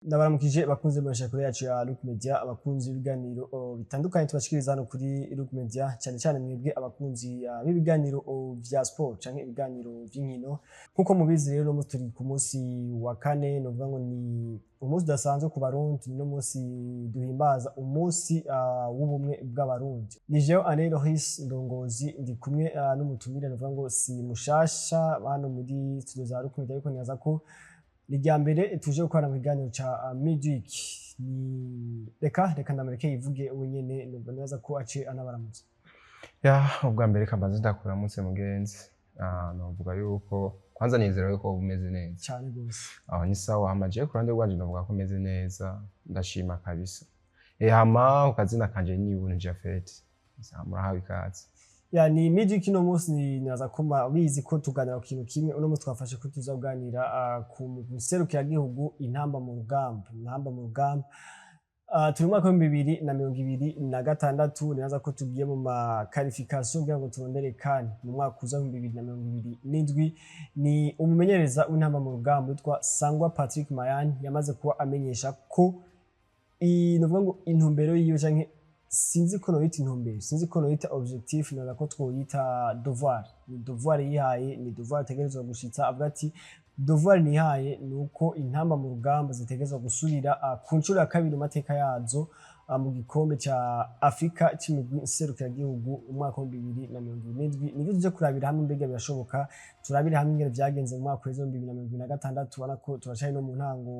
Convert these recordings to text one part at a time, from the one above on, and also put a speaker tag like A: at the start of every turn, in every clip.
A: Ndabaramukije bakunze murashakure yacu ya Look Media, abakunzi b'ibiganiro bitandukanye tubashikiriza hano kuri Look Media, cyane cyane mwebwe abakunzi b'ibiganiro vya sport canke ibiganiro vy'inkino. Nkuko mubizi rero, no turi ku munsi wa kane, novuga ngo ni umunsi udasanzwe ku Barundi, ni munsi duhimbaza umunsi w'ubumwe bw'Abarundi. Ni jewe Anne Loris Ndongozi, ndi kumwe n'umutumire, novuga ngo si mushasha hano muri studio za Look Media, ariko nibaza ko ni irya mbere tuje gukorana mu kiganiro ca Midweek. Ni reka ndamureke yivuge wenyene, numva nibaza ko ace anabaramutsa.
B: Ya, ubwa mbere kambaze ndakuramutse mugenzi. Novuga yuko kwanza nizera yuko umeze neza.
A: Cyane gose.
B: Aho ni sawa. Hama jewe ku ruhande rwanje novuga ko meze neza, ndashima kabisa. Hama ku kazina kanje ni Ubuntu Japhet. Sawa, murahawe ikaze.
A: Ya, ni Midweek. Uno munsi nibaza ko bizi ko tuganira ku kintu kimwe. Uno munsi twafashe ko tuza kuganira ku gihugu Intamba mu Rugamba. Intamba mu Rugamba, turi mu mwaka w'2026. Nibaza ko tugiye mu ma qualification kugira ngo turondere CAN mu mwaka uza w'2027. Ni umumenyereza w'Intamba mu Rugamba witwa Sangwa Patrick Mayani yamaze kuba amenyesha ko novuga ngo intumbero yiwe, canke sinzi ko noyita intumbero, sinzi ko noyita objectif, noza ko twoyita devoir, ni devoir yihaye, ni devoir ategerezwa gushitsa. Avuga ati: "Devoir nihaye ni uko Intamba mu Rugamba zitegerezwa gusubira ku nshuro ya kabiri mu mateka yazo mu gikombe ca Afrika c'imigwi nserukiragihugu umwaka w'2027." Nivyo tuje kurabira hamwe. Mbega birashoboka? Turabire hamwe ingene vyagenze mu mwaka w'ejo 2026. Ubona ko turacari no mu ntango,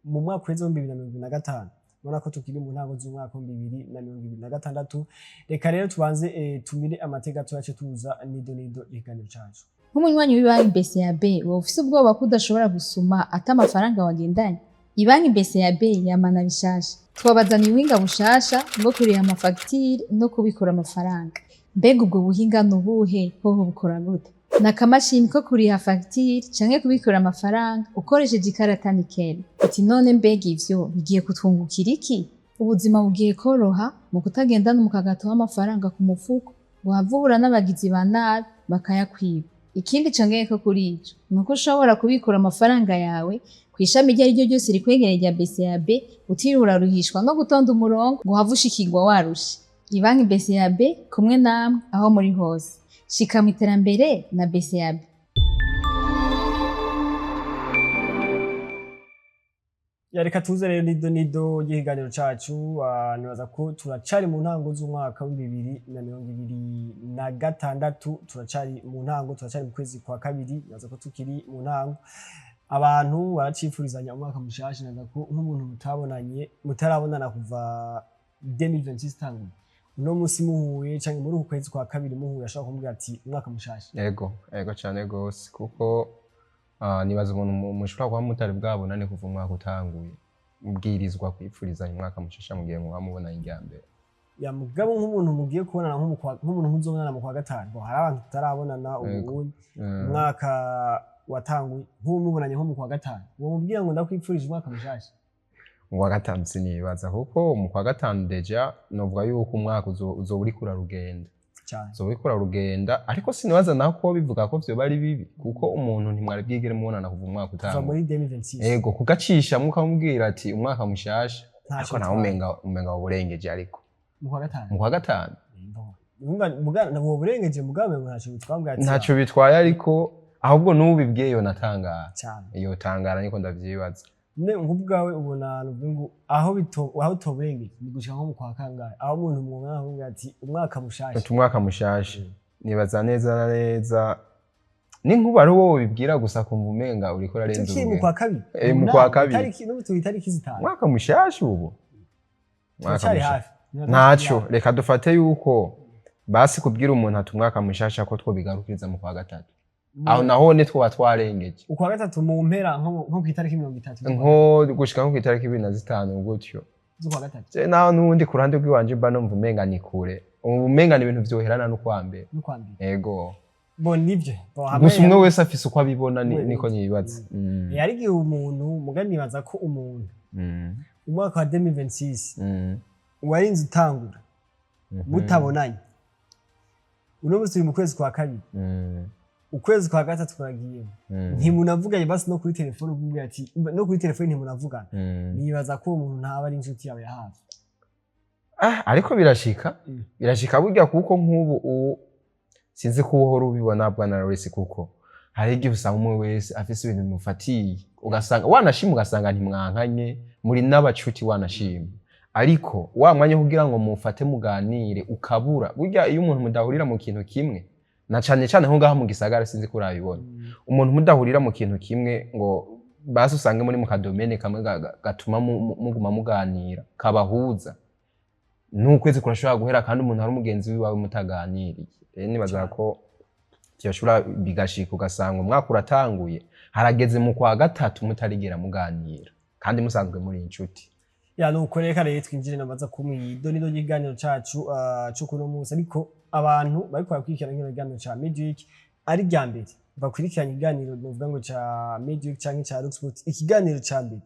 A: mu mwaka w'ejo 2025, ubona ko tukiri mu ntango z'umwaka w'2026. Reka rero tubanze tumire amateka, tuyace tuza nido nido ikiganiro cacu.
C: Nk'umunywanyi w'ibanki BCAB, woba ufise ubwoba ko udashobora gusuma ata amafaranga wagendanye? Ibanki BCAB yamana bishasha, twabazaniye ubuhinga bushasha bwo kuriha amafagitire no kubikura amafaranga. Mbega ubwo buhinga ni ubuhe? Hoho bukora gute? Ni akamashini ko kuriha fagitire canke kubikura amafaranga ukoresheje ikarata Nickel. Uti: "None mbega ivyo bigiye kutwungukira iki?" Ubuzima bugiye koroha mu kutagendana umukagato w'amafaranga ku mufuko ngo uhave uhura n'abagizi ba nabi bakayakwiba. Ikindi congeyeko kuri ico ni uko ushobora kubikura amafaranga yawe kw'ishami iryo ari ryo ryose rikwegereye rya BCAB, utiriwe uraruhishwa no gutonda umurongo ngo uhave ushikirwa warushe. Ibanki BCAB, kumwe namwe aho muri hose. Shika mu iterambere na BCAB.
A: Ya, reka tuze rero nido nido y'ikiganiro cacu. Nibaza ko turacari mu ntango z'umwaka w'2026, turacari mu ntango, turacari mu kwezi kwa kabiri. Nibaza ko tukiri mu ntango, abantu baracifurizanya umwaka mushasha. Nibaza ko nk'umuntu mutabonanye, mutarabonana kuva 2026 tanguye, uno musi muhuye canke muri uku kwezi kwa kabiri muhuye, ashobora kumubwira ati: "Umwaka mushasha."
B: Ego cane gose, kuko nibaza umuntu mushobora kuba mutari bwabonane kuva umwaka utanguye, mubwirizwa kwipfurizanya umwaka mushasha mu gihe muba mubonanye irya mbere.
A: Ya, mugabo nk'umuntu mugiye kubonana nk'umuntu muzobonana mu kwa gatanu, bo hari abantu tutarabonana ubu umwaka watanguye, nk'ubu mubonanye nko mu kwa gatanu, uwo mubwira ngo: "Ndakwipfurije umwaka mushasha"?
B: Mu kwa gatanu sinibaza, kuko mu kwa gatanu déjà novuga yuko umwaka uzoba uriko urarugenda.
A: Cyane.
B: Uzoba uriko urarugenda, ariko sinibaza naho ko bivuga ko vyoba ari bibi, kuko umuntu ntimwari bwigere mubonana kuva umwaka
A: kuva
B: utanguye.
A: Muri 2026.
B: Ego, kugacishamwo ukamubwira ati: "Umwaka mushasha."
A: Ntacyo
B: Ariko nawe
A: bitwaye.
B: umenga woburengeje, ariko
A: Mu kwa gatanu.
B: Mu kwa gatanu.
A: Urumva, woburengeje, mugabo ntacyo bitwaye ati.
B: Ntacyo bitwaye, ariko ahubwo n'ubibwiye yonatangara.
A: Cyane.
B: Yotangara, niko ndavyibaza.
A: Ne nk'ubwawe ubona nuvuga ngo aho utoburengeje ni gushika nko mu kwa kangahe, aho umuntu mwumva avuga ati: "Umwaka mushasha"?
B: Ati: "Umwaka mushasha." Nibaza neza na neza ni nkuba ari wowe ubibwira gusa, kumva umenga uriko urarenza
A: Tukiri mu
B: urugero.
A: kwa kabiri.
B: Mu kwa kabiri.
A: Itariki n'ubu turi itariki 5.
B: Umwaka mushasha ubu. Umwaka
A: Turacyari
B: mushasha.
A: hafi.
B: Ntaco, reka dufate yuko basi kubwira umuntu ati umwaka mushasha ko twobigarukiriza mu kwa gatatu, aho naho ni twoba twarengeje.
A: Ukwa gatatu mu mpera, nko ku itariki 30.
B: Nko gushika nko kw'itariki 25 gutyo.
A: Z'ukwa gatatu.
B: Je naho n'ubundi ku ruhande rw'iwanje mba numva umenga ni kure, ubu umenga ni ibintu vyoherana n'ukwa mbere.
A: N'ukwa mbere.
B: Ego.
A: Bo nivyo. Bo
B: Gusa umwe wese afise uko abibona, niko nibaza.
A: Hari igihe umuntu mugani, nibaza ko umuntu umwaka wa 2026 warinze utangura mutabonanye, uno munsi turi mu kwezi kwa kabiri. Ukwezi kwa gatatu kuragiye, ntimunavuganye basi no kuri telefone, ukubwira ati no kuri telefone ntimunavugana. Nibaza ko uwo muntu ntaba ari inshuti yawe ya hafi.
B: Ah, ariko birashika. Birashika burya, kuko nk'ubu sinzi ko uhora ubibona, bwana Lawrence, kuko hari igihe usanga umwe wese afise ibintu bimufatiye, ugasanga wanashima, ugasanga ntimwankanye, muri n'abacuti wanashima, ariko wa mwanya kugira ngo mufate muganire ukabura. Burya iyo umuntu mudahurira mu kintu kimwe, na cane cane nko ngaha mu gisagara, sinzi ko urabibona, umuntu mudahurira mu kintu kimwe ngo basi usange muri mu ka domaine kamwe gatuma muguma muganira, kabahuza, n'ukwezi kurashobora guhera kandi umuntu ari umugenzi wiwawe mutaganiriye. Rero nibaza ko vyoshobora bigashika ugasanga umwaka uratanguye, harageze mu kwa gatatu mutarigera muganira kandi musanzwe muri inshuti.
A: Ya, nuko reka rero twinjire namaza kumwido nido ry'ikiganiro cacu co kuno munsi. Ariko abantu bariko barakurikirana kino kiganiro ca Midweek ari rya mbere bakurikiranye ikiganiro, novuga ngo ca Midweek canke ca Rock Sport, ikiganiro ca mbere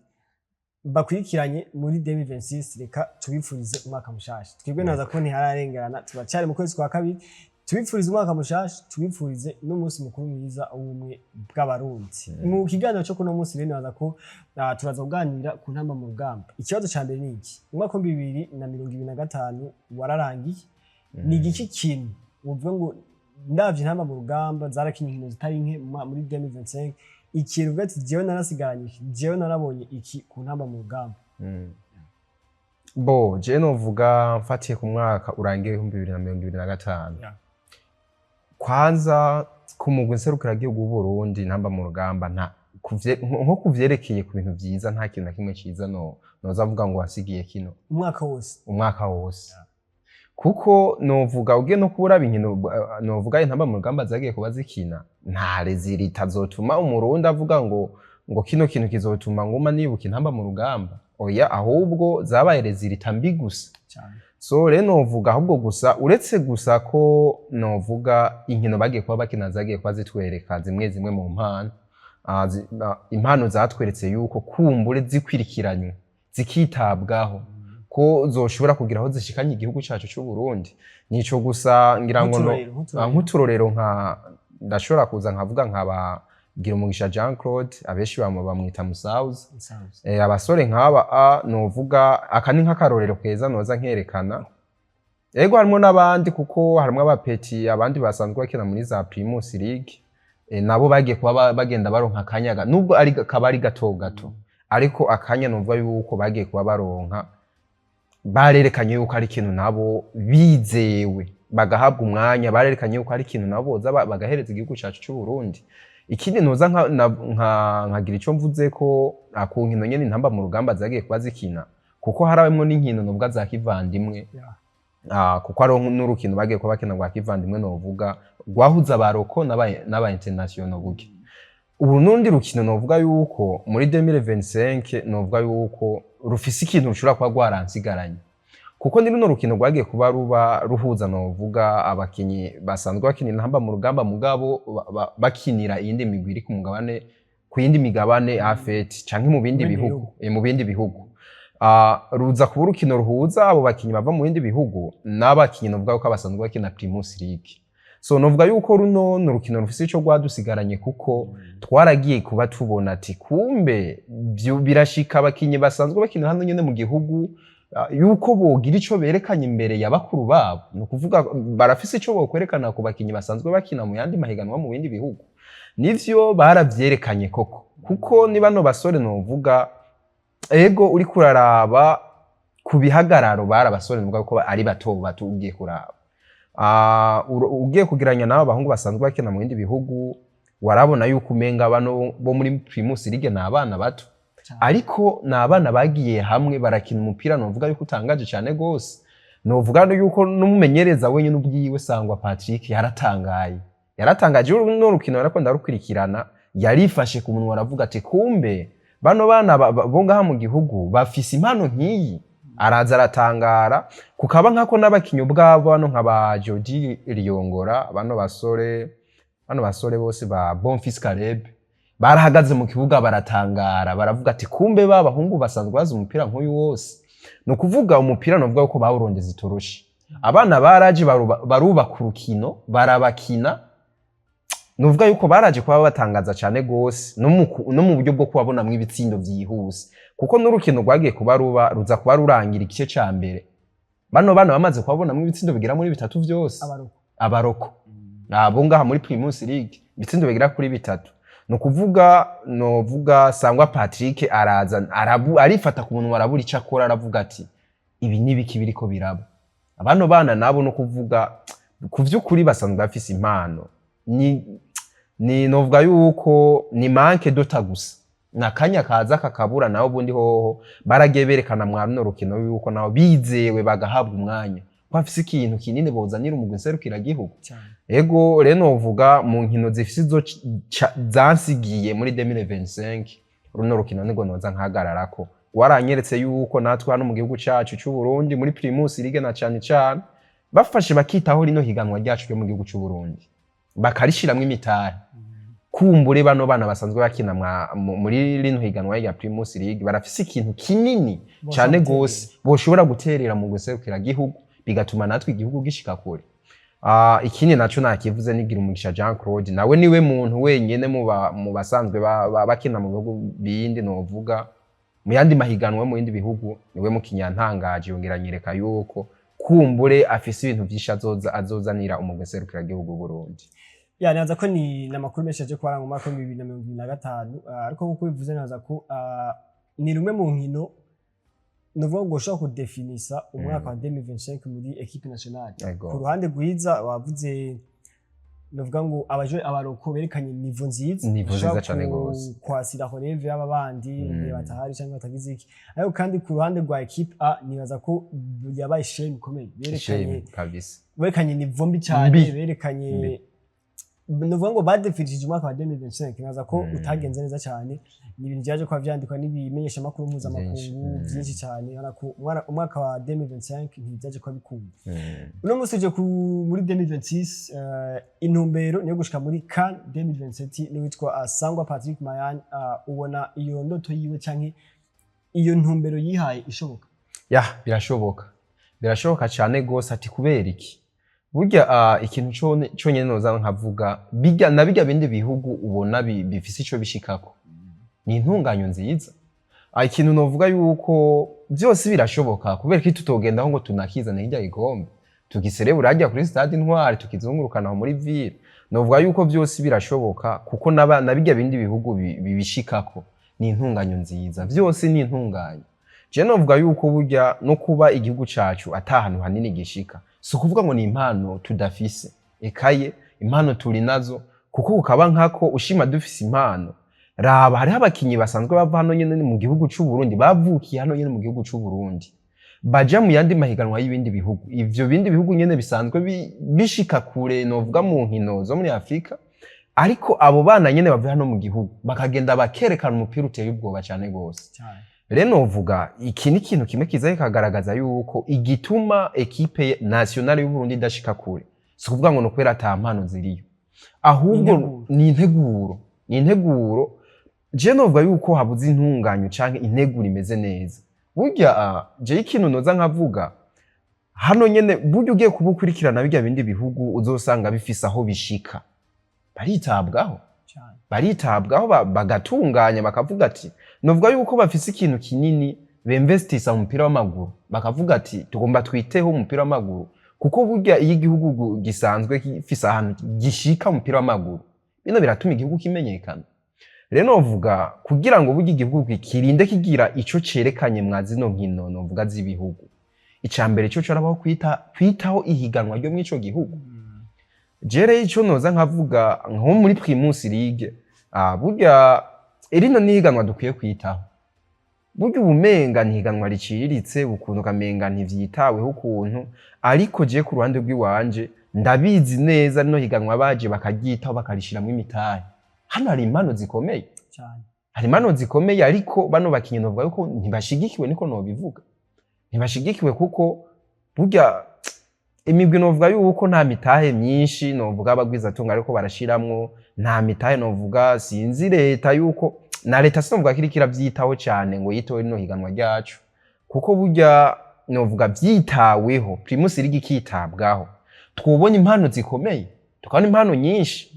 A: bakurikiranye muri 2026, reka tubifurize umwaka mushasha. Twebwe naza ko ntihararengerana, turacyari mu kwezi kwa kabiri. Tubifurize umwaka mushasha, tubifurize n'umunsi mukuru mwiza w'ubumwe bw'Abarundi. Mu kiganiro cyo kuno munsi rero naza ko turaza kuganira ku ntamba mu rugamba. Ikibazo ca mbere ni iki: umwaka wa 2025 wararangiye, ni igiki kintu uvuga ngo ndavye intamba mu rugamba zarakinye inkino zitari nke muri 2025, ikintu uvuga ati jewe narasigaranye iki, jewe narabonye iki ku ntamba mu rugamba?
B: Bo je novuga mfatiye ku mwaka urangiye 2025, kwanza ku mugwi nserukiragihugu w'Uburundi ntamba mu rugamba, nta nko kuvyerekeye ku bintu vyiza, nta kintu na kimwe ciza no noza avuga ngo wasigiye kino.
A: Umwaka wose?
B: Umwaka wose, kuko novuga ugiye no kuraba inkino, novuga intamba mu rugamba zagiye kuba zikina, nta résultat zotuma Umurundi avuga ngo kino kintu kizotuma nguma nibuka intamba mu rugamba. Oya, ahubwo zabaye résultats mbi gusa.
A: Cyane.
B: So rero novuga ahubwo gusa, uretse gusa ko novuga inkino bagiye kuba bakina zagiye kuba zitwereka zimwe zimwe mu mpano, impano zatweretse yuko kumbure zikwirikiranywe zikitabwaho ko zoshobora kugira aho zishikanye igihugu cacu c'u Burundi. Nico gusa ngira ngo
A: Nk'uturorero, nk'uturorero.
B: Nk'uturorero nka ndashobora kuza nkavuga nkaba Girumugisha Jean Claude, abenshi bamwita Musauzi.
A: Musanze.
B: Abasore nk'aba a novuga aka ni nk'akarorero keza noza nkerekana. Ego, harimo n'abandi, kuko harimo aba petits, abandi basanzwe bakina muri za Primus League, nabo bagiye kuba bagenda baronka akanya nubwo ari kaba ari gato gato, ariko akanya novuga yuko bagiye kuba baronka, barerekanye yuko ari ikintu nabo bizewe bagahabwa umwanya, barerekanye yuko ari ikintu nabo boza bagahereza igihugu cacu c'u Burundi. Ikindi noza nkagira ico mvuze ko ku nkino nyene intamba mu rugamba zagiye kuba zikina, kuko harabamwo n'inkino novuga za kivandimwe, kuko hariho n'urukino bagiye kuba bakina rwa kivandimwe, novuga rwahuza aba locaux n'aba international. Burya ubu n'urundi rukino novuga yuko muri 2025 novuga yuko rufise ikintu rushobora kuba rwaransigaranye, kuko ni runo rukino rwagiye kuba ruba ruhuza novuga abakinyi basanzwe bakina intamba mu rugamba, mugabo bakinira iyindi migwi iri ku mugabane, ku yindi migabane afet canke mu bindi
A: Mu bindi
B: bihugu.
A: bihugu.
B: Mu bindi bihugu. Ruza kuba urukino ruhuza abo bakinyi bava mu bindi bihugu n'abakinyi novuga ko basanzwe bakina Primus League. So novuga yuko runo ni urukino rufise ico rwadusigaranye, kuko twaragiye kuba tubona ati kumbe birashika abakinyi basanzwe bakina hano nyene mu gihugu, yuko bogira ico berekanye imbere ya bakuru babo. Ni ukuvuga barafise ico bokwerekana ku bakinyi basanzwe bakina mu yandi mahiganwa mu bindi bihugu. Nivyo baravyerekanye koko, kuko ni bano basore novuga, ego, uriko uraraba ku bihagararo, bari abasore novuga ko ari bato bato. Ugiye kuraba, ugiye kugeranya n'abo bahungu basanzwe bakina mu bindi bihugu, warabona yuko umenga bano bo muri Primus League ni abana bato. Ariko ni abana bagiye hamwe barakina umupira novuga yuko utangaje cyane gose. Novuga yuko n'umumenyereza wenyine ubwiwe, Sangwa Patrick, yaratangaye, yaratangaje. Runo rukino yarako ndarukurikirana, yarifashe ku munwa aravuga ati kumbe bano bana bo ngaha mu gihugu bafise impano nk'iyi. Araza aratangara kukaba nkako n'abakinyi ubwabo bano nka ba Jody Liyongora, bano basore bose ba Bonfils Caleb, barahagaze mu kibuga baratangara, baravuga ati kumbe ba bahungu basanzwe bazi umupira nk'uyu wose. Ni ukuvuga umupira novuga ko bawurondeza itoroshi. Abana baraje barubaka urukino, barabakina. Nuvuga yuko baraje kuba batangaza cyane gose no mu buryo bwo kubabonamwo ibitsindo vyihuse, kuko n'urukino rwagiye kuba ruba ruza kuba rurangira igice ca mbere, bano bana bamaze kubabonamwo ibitsindo bigera muri bitatu vyose.
A: Abaroko.
B: Abaroko abo ngaha muri Primus League, ibitsindo bigera kuri bitatu. Ni ukuvuga, novuga Sangwa Patrick araza arifata ku munwa, arabura icyo akora, aravuga ati: "Ibi ni biki biriko biraba?" Bano bana nabo, no kuvuga ku vy'ukuri, basanzwe bafise impano, ni novuga yuko ni manque de temps gusa, nakanya kaza kakabura. Naho ubundi hoho baragiye berekana mwa runo rukino yuko nabo bizewe, bagahabwa umwanya, ko bafise ikintu kinini bozanira umugwi nserukiragihugu.
A: Cyane.
B: Ego, rero novuga mu nkino zifise izo zansigiye muri 2025, runo rukino nirwo noza nkahagararako. Waranyeretse yuko natwe hano mu gihugu cacu c'u Burundi, muri Primus League na cane cane, bafashe bakitaho rino higanwa ryacu ryo mu gihugu c'u Burundi, bakarishiramwo imitari, kumbure bano bana basanzwe bakina muri rino higanwa rya Primus League barafise ikintu kinini
A: Boshobora
B: cane
A: guterera.
B: gose boshobora guterera mu guserukira gihugu, bigatuma natwe igihugu gishika kure. Ikindi naco nakivuze, nigira umugisha Jean Claude, nawe niwe muntu wenyene mu basanzwe bakina mu bihugu bindi, novuga mu yandi mahiganwa mu bindi bihugu, niwe mukinyantangaje, yongera anyereka yuko kumbure afise ibintu vyinshi azozanira umugwi nserukiragihugu Burundi.
A: Ya, nibaza ko ni amakuru menshi aje kubaranga mu mwaka wa 2025, ariko nkuko bivuze, nibaza ko ni rumwe mu nkino nuvuga ngo ushobora kudefinisa umwaka wa 2025 muri équipe nationale. Ku ruhande rwiza wavuze, nuvuga ngo abaje abaroko berekanye niveau nziza.
B: Niveau nziza
A: bashobora
B: cane gose.
A: Kwasira relève y'aba bandi igihe batahari cyangwa batagize iki. Ariko kandi ku ruhande rwa équipe A, nibaza ko yabaye shame ikomeye, berekanye
B: Shame kabisa.
A: berekanye niveau mbi cyane.
B: Mbi.
A: Berekanye
B: Mbi.
A: nuvuga ngo badefinishije umwaka wa 2025, nibaza ko utagenze neza cyane. Ni ibintu byaje kuba vyandikwa n'ibimenyeshamakuru mpuzamakungu
B: Vyinshi.
A: Vyinshi cyane. Urabona ko umwaka wa 2025 ntibyaje kuba bikunda. Uno munsi uje muri 2026, intumbero niyo gushika muri CAN 2027 n'uwitwa Sangwa Patrick Mayan. Ubona iyo ndoto yiwe canke iyo ntumbero yihaye ishoboka?
B: Ya, birashoboka, birashoboka cyane gose. Ati kubera iki? Burya ikintu conyene noza nkavuga, bijya na bijya bindi bihugu ubona bifise ico bishikako, ni intunganyo nziza. Ikintu novuga yuko byose birashoboka, kubera ko tutogendaho ngo tunakizane hirya gikombe, tugiserebura hajya kuri stade Intwari, tukizungurukana aho muri ville. Novuga yuko byose birashoboka, kuko na bijya bindi bihugu bibishikako ni intunganyo nziza. Byose ni intunganyo. Je novuga yuko burya no kuba igihugu cacu ata hantu hanini gishika, si ukuvuga ngo ni impano tudafise. Ekaye, impano turi nazo, kuko ukaba nkako ushima dufise impano. Raba, hariho abakinyi basanzwe bava hano nyene mu gihugu c'u Burundi, bavukiye hano nyene mu gihugu c'u Burundi, baja mu yandi mahiganwa y'ibindi bihugu. Ivyo bindi bihugu nyene bisanzwe bishika kure, novuga mu nkino zo muri Afrika, ariko abo bana nyene bavuye hano mu gihugu bakagenda bakerekana umupira uteye ubwoba cane gose.
A: Cyane.
B: Rero novuga iki ni ikintu kimwe kiza kikagaragaza yuko igituma équipe nationale y'u Burundi idashika kure, si ukuvuga ngo ni ukubera ata mpano ziriyo, ahubwo
A: Integuro.
B: ni integuro, ni integuro. Je novuga yuko habuze intunganyo canke integuro imeze neza. Burya je ikintu noza nkavuga hano nyene, burya ugiye kuba ukurikirana birya bindi bihugu, uzosanga bifise aho bishika, baritabwaho.
A: Cyane.
B: Baritabwaho, bagatunganya, bakavuga ati, novuga yuko bafise ikintu kinini bemvestisa mu mupira w'amaguru, bakavuga ati: "Tugomba twiteho umupira w'amaguru." Kuko burya iyo igihugu gisanzwe gifise ahantu gishika umupira w'amaguru, bino biratuma igihugu kimenyekana. Rero novuga kugira ngo burya igihugu kirinde kigira ico cerekanye mwa zino nkino, novuga z'ibihugu, ica mbere cyo carabaho kwitaho ihiganwa ryo mw'ico gihugu. Jere ico noza nkavuga nko muri Primus League, burya rino ni ihiganwa dukwiye kwitaho. Burya ubumenga ni ihiganwa riciriritse ukuntu, ukamenga ntivyitaweho ukuntu, ariko je ku ruhande rw'iwanje ndabizi neza, rino higanwa baje bakaryitaho, bakarishiramwo imitahe, hano hari impano zikomeye.
A: Cyane.
B: Hari impano zikomeye, ariko bano bakinyi novuga yuko ntibashigikiwe, niko nobivuga, ntibashigikiwe, kuko burya imigwi novuga yuko nta mitahe myinshi, novuga abagwizatunga ariko barashiramwo nta mitahe, novuga sinzi leta yuko na leta sinovuga ko iriko iravyitaho cane ngo yiteho rino higanwa ryacu. Kuko burya novuga vyitaweho, Primus League ikitabwaho, twobona impano zikomeye, tukabona impano nyinshi.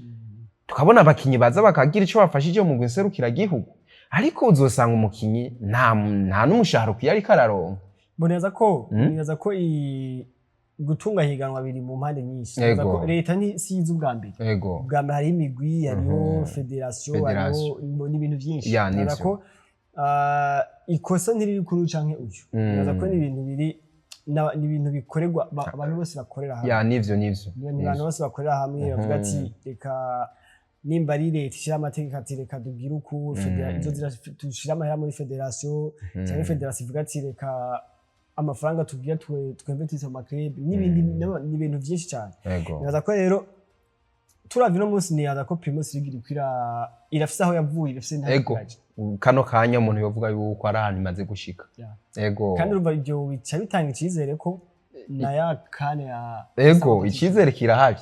B: Tukabona abakinyi baza bakagira ico bafashije mu gihugu, ariko uzosanga umukinyi nta n'umushahara ukwiye ariko araronka.
A: Mboneza ko nibaza ko gutunga higanwa biri mu mpande nyinshi. Nibaza ko leta ni siyizi ubwa mbere. Ubwa mbere hariho imigwi, hariho fédération, hariho n'ibintu byinshi.
B: Ya,
A: Nibaza
B: nivyo.
A: ko ikosa ntiriri kuri uyu canke uyu. Nibaza ko ni ibintu biri ni ibintu bikorerwa abantu bose bakorera hamwe.
B: Ya, nivyo nivyo.
A: Ni abantu bose bakorera hamwe, bavuga ati reka nimba ari leta ishyira amategeko ati reka tubwire uku izo dushire amahera muri fédération, cyangwa fédération ivuga ati reka amafaranga tubwira twinvestisse mu ma clubs n'ibindi. Ni ibintu byinshi cyane. Nibaza ko rero turavye uno munsi, nibaza ko Primus League iriko irafise aho yavuye, irafise n'aho iraja.
B: Kano kanya umuntu yovuga yuko ari ahantu imaze gushika.
A: Kandi urumva ivyo bica bitanga icizere ko na ya CAN ya
B: Ego, icizere kirahari.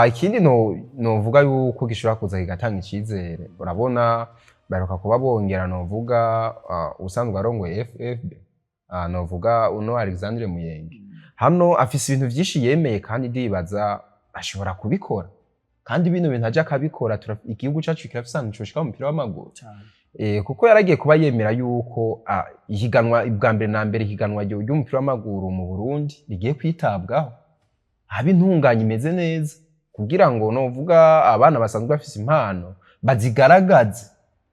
B: Ikindi no novuga yuko gishobora kuza kigatanga icizere, urabona baheruka kuba bongera, novuga usanzwe arongoye FFB, novuga uno Alexandre Muyenge hano afise ibintu vyinshi yemeye, kandi ndibaza ashobora kubikora, kandi bino bintu aje akabikora, igihugu cacu kirafise ahantu coshika mu mupira w'amaguru.
A: Cane.
B: Kuko yaragiye kuba yemera yuko ihiganwa bwa mbere na mbere, ihiganwa ry'umupira w'amaguru mu Burundi rigiye kwitabwaho, haba intunganye imeze neza kugira ngo novuga abana basanzwe bafise impano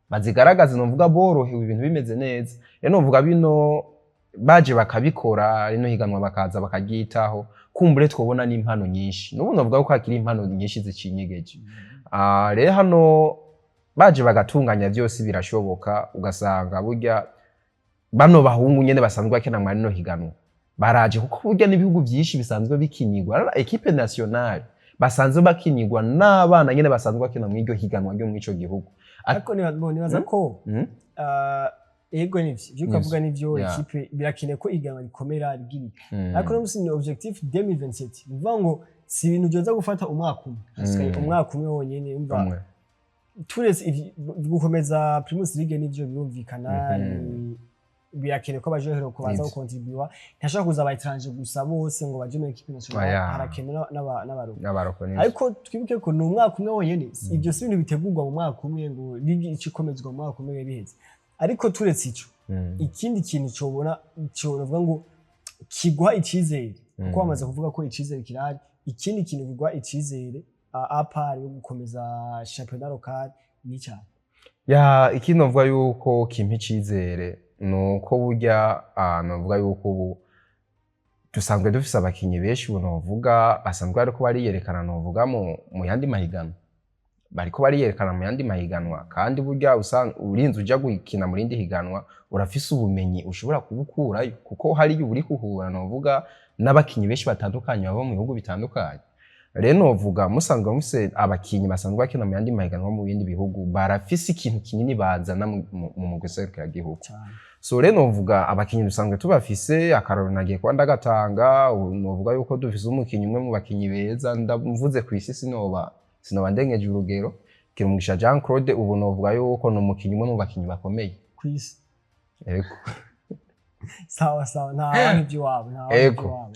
B: bazigaragaze, novuga borohewe, ibintu bimeze neza. Rero novuga bino baje bakabikora, rino higanwa bakaza bakaryitaho, kumbure twobona n'impano nyinshi. N'ubu novuga ko hakiri impano nyinshi zicinyegeje. Rero hano baje bagatunganya byose birashoboka, ugasanga burya bano bahungu nyene basanzwe bakina mwari no higanwa baraje, kuko burya n'ibihugu byinshi bisanzwe bikinirwa. Rero équipe nationale basanzwe bakinirwa n'abana nyene basanzwe bakina mw'iryo higanwa ryo mw'ico gihugu.
A: Ariko nibaza ko ego, nivyo ivyo ukavuga nivyo. Ekipe birakenewe ko ihiganwa rikomera rigirika, ariko no musi ni objectif 2027, ni ukuvuga ngo si ibintu byoza gufata umwaka umwe, hasigaye umwaka umwe wonyene, umva.
B: Umwe.
A: Turetse gukomeza Primus League nivyo birumvikana, birakenewe ko abajohero ko baza gukontribuwa, ntashobora kuza aba étrangers gusa bose ngo baje muri équipe nationale.
B: Oya.
A: Harakenewe n'abarundi.
B: N'abaroko nivyo.
A: Ariko twibuke ko ni umwaka umwe wonyene. Ibyo si ibintu bitegurwa mu mwaka umwe ngo ligue ice ikomezwa mu mwaka umwe biheze. Ariko turetse ico, ikindi kintu cobona cyovuga ngo kiguha icizere, kuko bamaze kuvuga ko icizere kirahari, ikindi kintu kiguha icizere à part yo gukomeza championnat local ni cyane.
B: Ya, ikindi novuga yuko kimpa icizere ni uko burya novuga yuko ubu dusanzwe dufise abakinyi benshi ubu novuga basanzwe bariko bariyerekana, novuga mu yandi mahiganwa, bariko bariyerekana mu yandi mahiganwa. Kandi burya urinze uja gukina mu rindi higanwa, urafise ubumenyi ushobora kubukurayo, kuko hariya uba uriko uhura novuga n'abakinyi benshi batandukanye bava mu bihugu bitandukanye. Rero novuga musanzwe mufise abakinyi basanzwe bakina mu yandi mahiganwa mu bindi bihugu, barafise ikintu kinini bazana mu mugwi serukiragihugu.
A: Cyane.
B: So rero novuga abakinyi dusanzwe tubafise. Akarorero nagiye kuba ndagatanga, ubu novuga yuko dufise umukinyi umwe mu bakinyi beza, ndamvuze ku isi sinoba ndengeje urugero, Girumugisha Jean Claude. Ubu novuga yuko ni umukinyi umwe mu bakinyi bakomeye
A: kw'isi.
B: Ego.
A: Sawa sawa, nta wanga iby'iwabo, nta wanga iby'iwabo.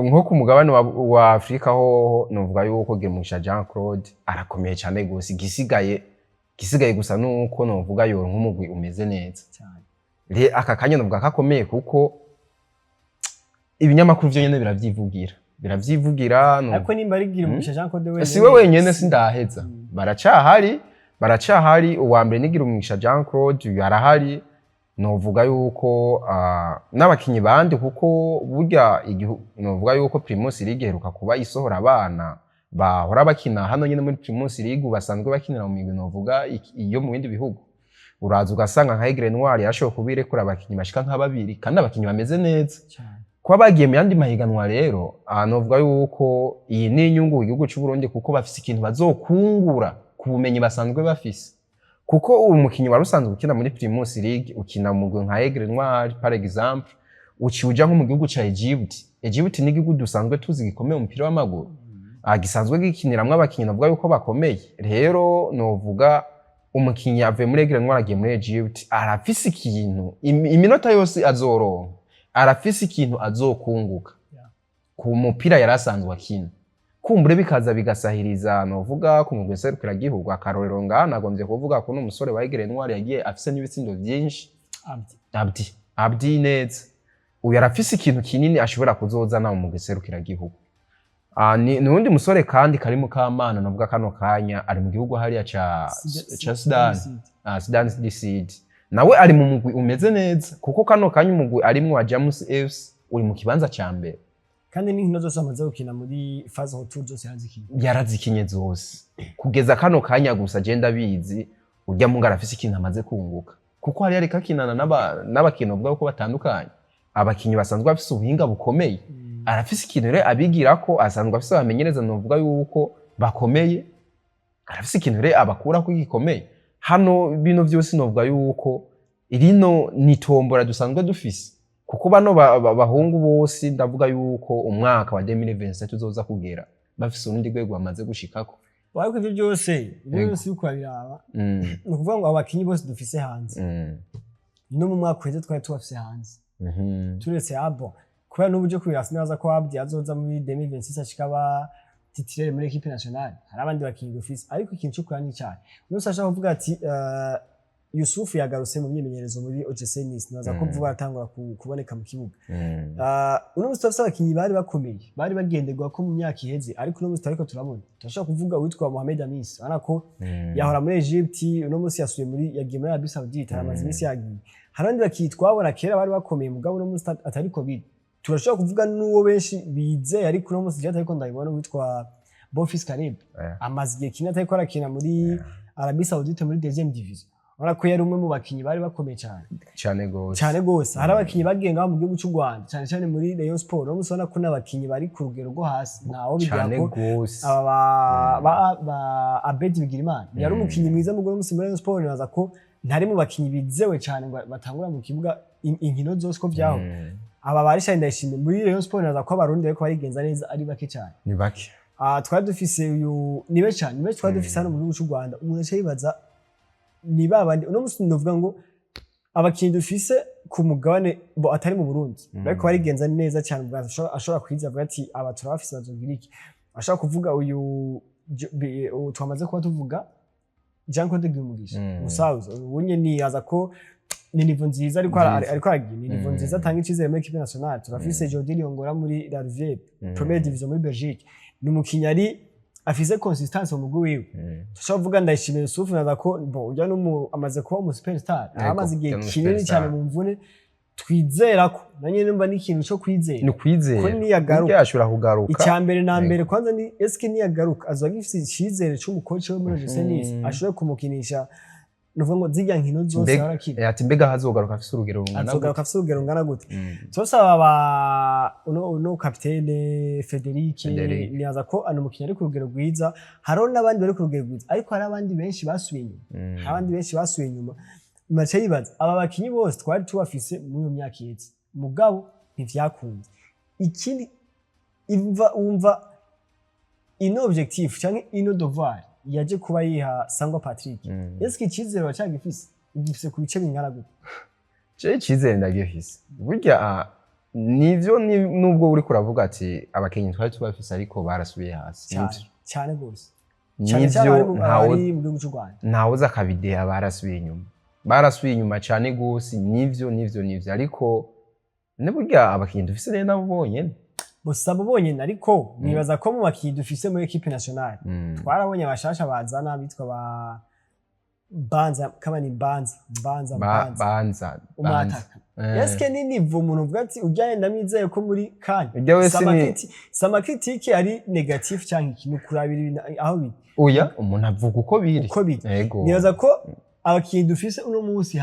B: Nko ku mugabane wa Afrika hoho novuga yuko Girumugisha Jean Claude arakomeye cyane gose. Igisigaye gusa nuko novuga yoronka umugwi umeze neza.
A: Cyane.
B: Aka kanya novuga ko akomeye, kuko ibinyamakuru vyo nyene biravyivugira
A: Ariko nimba ari Girumugisha Jean Claude wenyene?
B: Siwe wenyene, sindaheza. Baracahari. Uwa mbere ni Girumugisha Jean Claude, uyu arahari. Novuga yuko n'abakinyi bandi, kuko burya novuga yuko Primus League iheruka kuba isohora abana bahora bakina hano nyene muri Primus League, basanzwe bakinira mu migwi novuga iyo mu bindi bihugu. Uraza ugasanga nka Aigle Noir yarashoboye kuba irekura abakinyi bashika nka babiri, kandi abakinyi bameze neza
A: Cyane.
B: kuba bagiye mu yandi mahiganwa. Rero novuga yuko iyi ni inyungu igihugu c'u Burundi, kuko bafise ikintu bazokungura ku bumenyi basanzwe bafise, kuko uwo mukinyi wari usanzwe ukina muri Primus League, ukina mu mugwi nka Aigle Noir par exemple, uciye uja nko mu gihugu ca Egypt. Egypt ni igihugu dusanzwe tuzi gikomeye mu mupira w'amaguru, gisanzwe gikiniramwo abakinyi navuga yuko bakomeye. Rero novuga umukinyi avuye muri Aigle Noir agiye muri Egypt, arafise ikintu iminota yose azoronka, arafise ikintu azokunguka ku mupira yari asanzwe akina. Kumbure bikaza bigasahiriza, novuga ku mugwi nserukiragihugu. Akarorero ngaha nagombye kuvuga ko n'umusore wa Aigle Noir yagiye afise n'ibitsindo vyinshi.
A: Abdi.
B: Abdi, Abdi neza, uyu arafise ikintu kinini ashobora kuzozana mu mugwi nserukiragihugu. Ni uwundi musore kandi kari mu kamana, novuga kano kanya ari mu gihugu hariya ca Sudan, Sudan DC. Nawe ari mu mugwi umeze neza, kuko kano kanya umugwi arimwo wa Jamus FC uri mu kibanza ca mbere.
A: Kandi n'inkino zose amaze gukina muri phase retour zose yazikinye.
B: Yarazikinye zose kugeza kano kanya. Gusa je ndabizi, urya mungu arafise ikintu amaze kunguka, kuko hari ariko akinana n'abakinyi uvuga ko batandukanye, abakinyi basanzwe bafise ubuhinga bukomeye. Arafise ikintu rero abigira ko asanzwe afise abamenyereza, novuga yuko bakomeye. Arafise ikintu rero abakurako gikomeye. Hano bino vyose novuga yuko rino ni tombora dusanzwe dufise, kuko bano bahungu bose ndavuga yuko umwaka wa 2027 uzoza kugera bafise urundi rwego bamaze gushikako.
A: Ariko ivyo byose, ivyo byose uriko urabiraba, ni ukuvuga ngo abakinyi bose dufise hanze, no mu mwaka uheze twari tubafise hanze, turetse abo, kubera n'ubu uje kubiraba sinibaza ko Abdi azoza muri 2026 ashika aba titulaire muri équipe nationale. Hari abandi bakinyi dufise, ariko ikintu cyo kuraba ni icyayi umunsi ashaka kuvuga ati Yusufu yagarutse mu myimenyerezo muri OGC Nice, nibaza ko vuba aratangura kuboneka mu kibuga. Uno munsi turafise abakinyi bari bakomeye, bari bagenderwa ko mu myaka iheze, ariko uno munsi turariko turabona, turashobora kuvuga uwitwa Mohamed Amis, urabona ko yahora muri Egypte, uno munsi yasubiye muri, yagiye muri Arabie Saoudite, aramaze iminsi yagiye. Hari abandi bakinyi twabona kera bari bakomeye, mugabo uno munsi atariko biri. Turashobora kuvuga n'uwo benshi bizeye, ariko uno munsi je atariko ndabibona, witwa Bonfils Caleb. Amaze igihe kinini atariko arakina muri Arabie Saoudite muri deuxième division. Urabona ko yari umwe mu bakinyi bari bakomeye cyane.
B: Cyane gose.
A: Cyane gose. Hari abakinyi bagiye ngaho mu gihugu cy'u Rwanda, cyane cyane muri Rayon Sport. Uno munsi urabona ko n'abakinyi bari ku rugero rwo hasi, ntawo bigira
B: Cyane
A: ko
B: gose.
A: aba ba Abedi Bigirimana yari umukinyi mwiza mu munsi muri Rayon Sport, nibaza ko ntari mu bakinyi bizewe cyane ngo batangura mu kibuga inkino zose ko vyaho. Aba ba Richard Ndayishimiye muri Rayon Sport, nibaza ko abarundi bariko barigenza neza ari bake cyane.
B: Ni bake.
A: Ah, twari dufise uyu, ni benshi cyane, ni benshi twari dufise hano mu gihugu cy'u Rwanda. Umuntu aca yibaza ni babandi uno munsi novuga ngo abakinyi dufise ku mugabane bo atari mu Burundi bariko barigenza neza cyane mu Rwanda, ashobora kwiza avuga ati aba turabafise, bazogira iki. Ashobora kuvuga uyu uyu twamaze kuba tuvuga, Jean Claude Gumugisha, musaza ubunye niyaza ko ni niveau nziza ariko
B: Nziza.
A: ariko aragira ni niveau nziza, atanga icyizere muri équipe nationale. Turafise Jordi Liongola muri La Louvière, première division muri Belgique, ni umukinyi ari afise consistance mu mugwi wiwe. Tushobora kuvuga Ndayishimiye Yusuf, naza ko bon ujya n'umu amaze kuba umu superstar, amaze igihe
B: Ujya n'umu
A: kinini
B: superstar.
A: cyane mu mvune. Twizera ko na nyene nimba n'ikintu cyo kwizera
B: Ni ukwizera
A: ko niyagaruka.
B: Burya ashobora kugaruka.
A: Icya mbere na mbere kwanza ni eske niyagaruka azoba agifise icizere c'umukoci we muri OGC Nice, ashobore kumukinisha, nuvuga ngo zirya nkino zose ahora akina?
B: Ati mbega hazogaruka afise urugero rungana gute?
A: Azogaruka afise urugero rungana gute? Turasaba ba uno kapitene Frederic.
B: Frederic.
A: Nibaza ko ano mukinnyi ari ku rugero rwiza. Hariho n'abandi bari ku rugero rwiza, ariko hari abandi benshi basubiye inyuma. Hari abandi benshi basubiye inyuma. Mace yibaza aba bakinyi bose twari tubafise muri iyo myaka iheze, mugabo ntivyakunze. Ikindi imva wumva ino objectif canke ino devoir yaje kuba yiha Sangwa Patrick, eske icizere wacagifise, ugifise ku bice bingana gute?
B: Je icizere ndagifise. Burya nivyo, nubwo uriko uravuga ati abakinyi twari tubafise ariko barasubiye hasi.
A: Cyane.
B: Nivyo.
A: Cyane gose, cyane cyane
B: Nivyo.
A: abari mu gihugu cy'u Rwanda.
B: Ntawuzi akabideha, barasubiye inyuma, barasubiye inyuma cyane gose. Nivyo, nivyo, nivyo, ariko ne burya abakinyi dufise rero nabo bonyene.
A: Gusa abo bonyene, ariko nibaza ko mu bakinyi dufise muri équipe nationale, twarabonye abashasha bazana bitwa ba Banza kabani, Banza, Banza, Banza.
B: Banza, Banza.
A: Umwataka. Eske ni niveau umuntu uvuga ati ujyanye ndamwizeye ko muri kanya?
B: Ujya wese
A: Sama critique ari négatif cyangwa ikintu kurabira ibintu aho biri.
B: Oya, umuntu avuga uko biri.
A: Uko biri.
B: Yego.
A: Nibaza ko abakinyi dufise uno munsi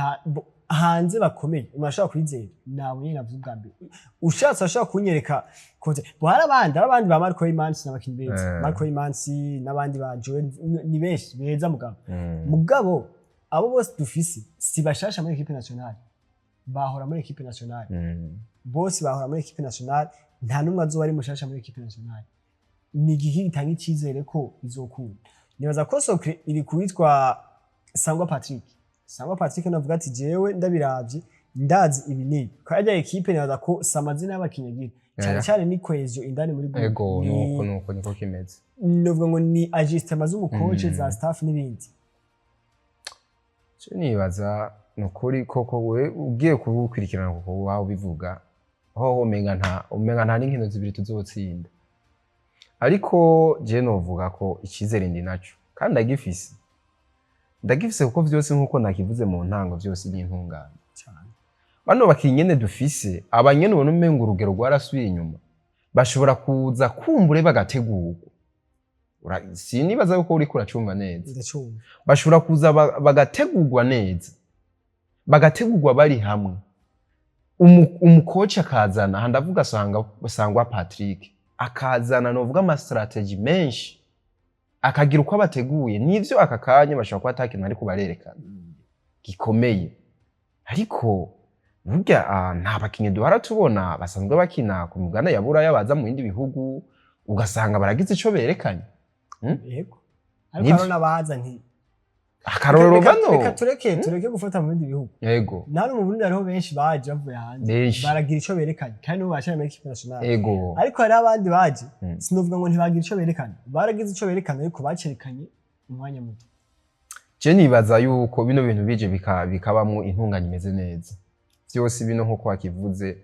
A: hanze bakomeye, umuntu ashobora kwizera nabo nyene navuze ubwa mbere. Ushatse ashobora kunyereka kote bo, hari abandi ba Marco Imansi n'abakinyi beza. Marco Imansi n'abandi ba Joel ni benshi beza, mugabo mugabo abo bose dufise si bashasha muri équipe nationale, bahora muri équipe nationale. Bose bahora muri équipe nationale, nta n'umwe azoba ari mushasha muri équipe nationale. Ni igiki gitanga icyizere ko izokunda? Nibaza ko secret iri kuwitwa Sangwa Patrick. Sangwa Patrick navuga ati jewe ndabiravye Ndazi ibi n'ibi kajya ekipe, nibaza ko si amazina y'abakinyi agira cyane cyane, ni cohésion indani muri groupe.
B: Ego, nuko niko kimeze.
A: Novuga ngo ni ajustement z'umukoce, za staff n'ibindi.
B: Je nibaza ni ukuri koko, we ugiye kuwukurikirana kuko wawe ubivuga hoho umenga nta n'inkino zibiri tuzotsinda, ariko je novuga ko icyizere ndi naco kandi ndagifise, ndagifise, kuko vyose nkuko nakivuze mu ntango, vyose ni intungane.
A: Cyane.
B: Bano bakinyi nyene dufise, aba nyene ubona umenga urugero rwarasubiye inyuma, bashobora kuza kumbure bagategurwa. Sinibaza yuko uriko uracumva neza.
A: Ndacumva.
B: Bashobora kuza bagategurwa neza, bagategurwa bari hamwe. Umukoci akazana aha, ndavuga Sangwa Patrick, akazana novuga ama stratégies menshi, akagira uko abateguye. Nivyo, aka kanya bashobora kuba atakintu ariko barerekana gikomeye, ariko burya nta bakinyi duhora tubona basanzwe bakina ku migabane ya Buraya baza mu bindi bihugu ugasanga baragize ico berekanye.
A: Yego, ariko
B: Nivyo.
A: hariho n'abaza nti
B: Akarorero bano.
A: Reka tureke gufata mu bindi bihugu. Nano mu Burundi hariho benshi baje bavuye hanze,
B: Benshi.
A: baragira ico berekanye, kandi n'ubu baracyari muri équipe nationale. Ariko hariho abandi baje, sinovuga ngo ntibagira ico berekana, baragize ico berekana, ariko bacerekanye umwanya muto.
B: Je nibaza yuko bino bintu bije bikabamwo intunganye imeze neza, vyose bino nkuko wakivuze,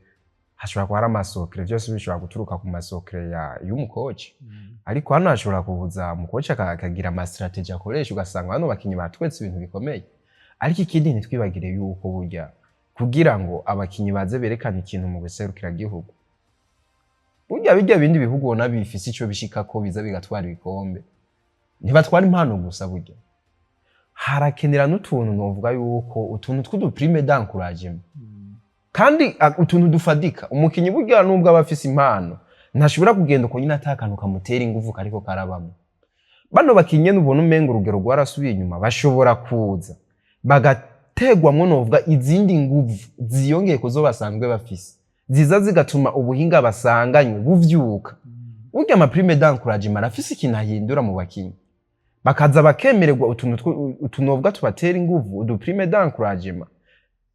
B: hashobora kuba hari ama secrets, vyose bishobora guturuka ku ma secrets y'umukoci. Ariko hano hashobora kuza umukoci akagira ama stratégies akoresha, ugasanga bano bakinyi batwetse ibintu bikomeye. Ariko ikindi, ntitwibagire yuko burya kugira ngo abakinyi baze berekane ikintu mu gihugu, burya bijya bindi bihugu ubona bifise ico bishikako, biza bigatwara ibikombe, ntibatwara impano gusa, burya harakenera n'utuntu, novuga yuko utuntu tw'udu primes d'encouragement, kandi utuntu dufadika. Umukinyi burya nubwo aba afise impano, ntashobora kugenda uko nyine ata kantu kamutera inguvu kariko karabamo. Bano bakinyi ubona umenga urugero rwarasubiye inyuma, bashobora kuza bagategwamwo novuga izindi nguvu ziyongeye kuzo basanzwe bafise, ziza zigatuma ubuhinga basanganywe buvyuka. Burya ama primes d'encouragement arafise ikintu ahindura mu bakinyi, bakaza bakemererwa utuntu utunovuga tubatera inguvu, udu primes d'encouragement,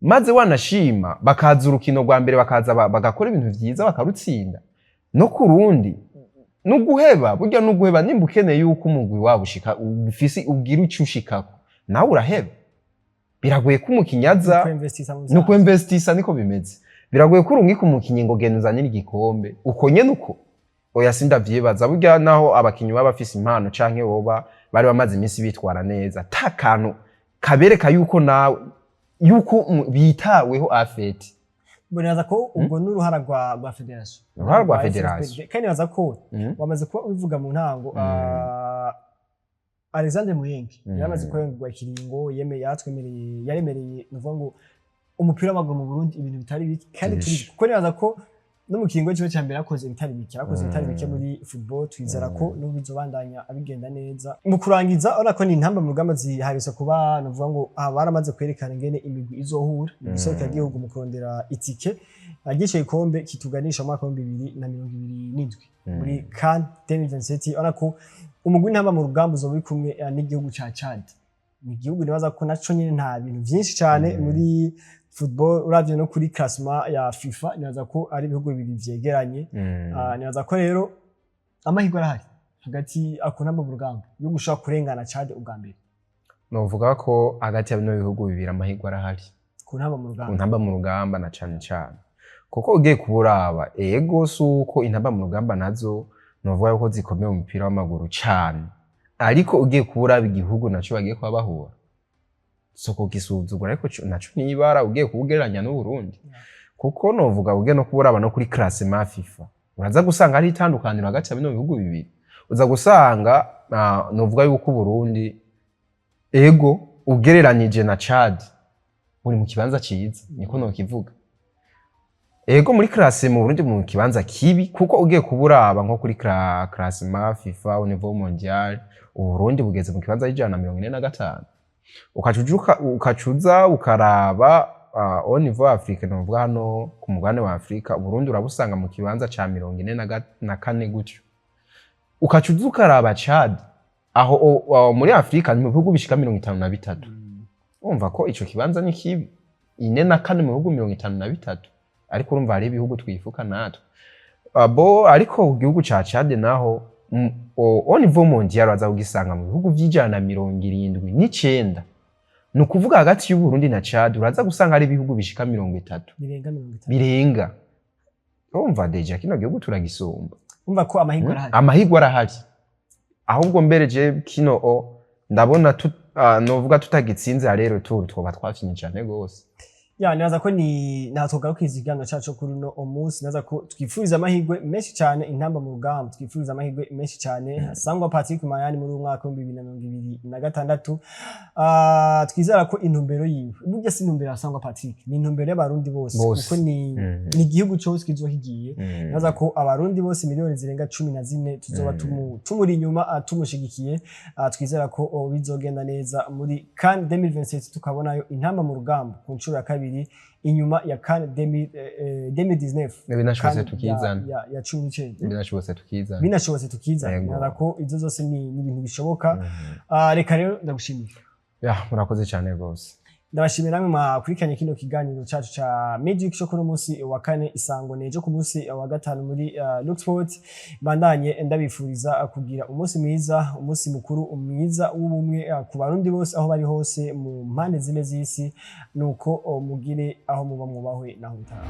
B: maze wanashima bakaza urukino rwa mbere, bakaza bagakora ibintu vyiza, bakarutsinda. No ku rundi nuguheba, burya nuguheba. Nimba ukeneye yuko umugwi wabo ushika ufise ugira ico ushikako, nawe uraheba. Biragoye ko umukinyi aza
A: Kwinvestisa mu
B: ni ukwinvestisa, niko bimeze. Biragoye ko urungika umukinyi ngo genda uzanire igikombe uko nyene uko. Oya, sindavyibaza. Burya naho abakinyi baba bafise impano canke boba bari bamaze iminsi bitwara neza, ta kantu kabereka yuko nawe yuko bitaweho afeti.
A: Nibaza ko ubwo n'uruhara rwa fédération.
B: Uruhara rwa
A: FFP.
B: fédération.
A: Kandi nibaza ko wamaze kuba ubivuga mu ntango, Alexandre Muyenge yaramaze kurengurwa ikiringo, yemeye, yaratwemereye, yaremereye nuvuga ngo umupira w'amaguru mu Burundi ibintu bitari bike, kandi turi
B: Vyinshi.
A: kuko nibaza ko no mu kiringo ciwe ca mbere yakoze ibitari bike, yarakoze ibitari bike muri football. Twizera ko n'ubu bizobandanya abigenda neza. Mu kurangiza, urabona ko ni intamba mu rugamba ziharise kuba nuvuga ngo aha baramaze kwerekana ingene imigwi izohura mu gihugu mu kurondera itike agishe igikombe kituganisha mu mwaka wa 2027 muri CAN 2027. Urabona ko umugwi w'intamba mu rugamba uzoba uri kumwe n'igihugu ca Chad. Ni igihugu nibaza ko naco nyene nta bintu vyinshi cane muri football. Uravye no kuri classement ya FIFA, nibaza ko ari ibihugu bibiri vyegeranye. Nibaza ko rero amahirwe arahari hagati ako ntamba mu rugamba yo gushobora kurengana Chad ubwa mbere.
B: Novuga ko hagati ya bino bihugu bibiri amahirwe arahari.
A: Ku ntamba mu
B: Ku
A: rugamba.
B: ntamba mu rugamba na cane cane, kuko ugiye kuburaba, ego, si uko intamba mu rugamba nazo novuga yuko zikomeye mu mupira w'amaguru cane, ariko ugiye kuburaba igihugu naco bagiye kuba bahura, soko gisuzugura, ariko naco nibara ugiye kuwugereranya n'Uburundi, kuko novuga ugiye no kuburaba no kuri classement FIFA, uraza gusanga hari itandukaniro hagati ya bino bihugu bibiri. Uza gusanga novuga yuko Uburundi, ego, ugereranyije na Chad, buri mu kibanza ciza, niko nokivuga. Ego, muri classe mu Burundi mu kibanza kibi, kuko ugiye kuburaba nko kuri classement FIFA au niveau mondial, Uburundi bugeze mu kibanza c'145. Ukacuza ukaraba au niveau Afrique, novuga hano ku mugabane wa Afrika, Uburundi urabusanga mu kibanza ca 44 gutyo. Ukacuza ukaraba Chad, aho muri Afrika ni mu bihugu bishika 53. Urumva ko ico kibanza ni kibi. 44 mu bihugu 53, ariko urumva hari ibihugu twifuka natwe abo. Ariko igihugu ca Chad naho au niveau mondial baza kugisanga mu bihugu v'179. Ni ukuvuga hagati y'Uburundi na Chad uraza gusanga hari ibihugu bishika 30.
A: Birenga 30.
B: Birenga. Urumva déjà kino gihugu turagisumba.
A: Umva ko amahirwe arahari.
B: Amahirwe arahari. Ahubwo mbere je kino o ndabona novuga tutagitsinze rero tour twoba twakinye cyane gose.
A: Ya, nibaza ko ni nta tugarukiza ikiganiro cacu kuri uno munsi. Nibaza ko twifuriza amahirwe menshi cyane Intamba mu Rugamba, twifuriza amahirwe menshi cyane Sangwa Patrick Mayani muri uyu mwaka w'2026. Twizera ko intumbero yiwe, burya si intumbero ya Sangwa Patrick, ni intumbero y'Abarundi bose.
B: Bose.
A: Kuko ni ni igihugu cyose kizoba kigiye. Nibaza ko Abarundi bose miliyoni zirenga 14 tuzoba tumuri inyuma, tumushigikiye. Twizera ko bizogenda neza muri CAN 2027, tukabonayo Intamba mu Rugamba ku nshuro ya kabiri inyuma ya CAN 2019.
B: Binashobotse
A: CAN
B: tukizana.
A: ya 19.
B: Binashobotse tukizana.
A: Binashobotse tukizana.
B: Yego.
A: Nibaza ko izo zose ni ibintu bishoboka. Reka rero ndagushimiye.
B: Ya, murakoze cyane rwose.
A: Ndabashimira namwe mwakurikiranye kino kiganiro cacu ca Magic cyo kuri munsi wa kane. Isango nejo ku munsi wa gatanu muri Luxport. Bandanye ndabifuriza kugira umunsi mwiza, umunsi mukuru mwiza w'ubumwe ku Barundi bose aho bari hose mu mpande zine z'isi. Nuko mugire aho muba mwubahwe naho mutaha.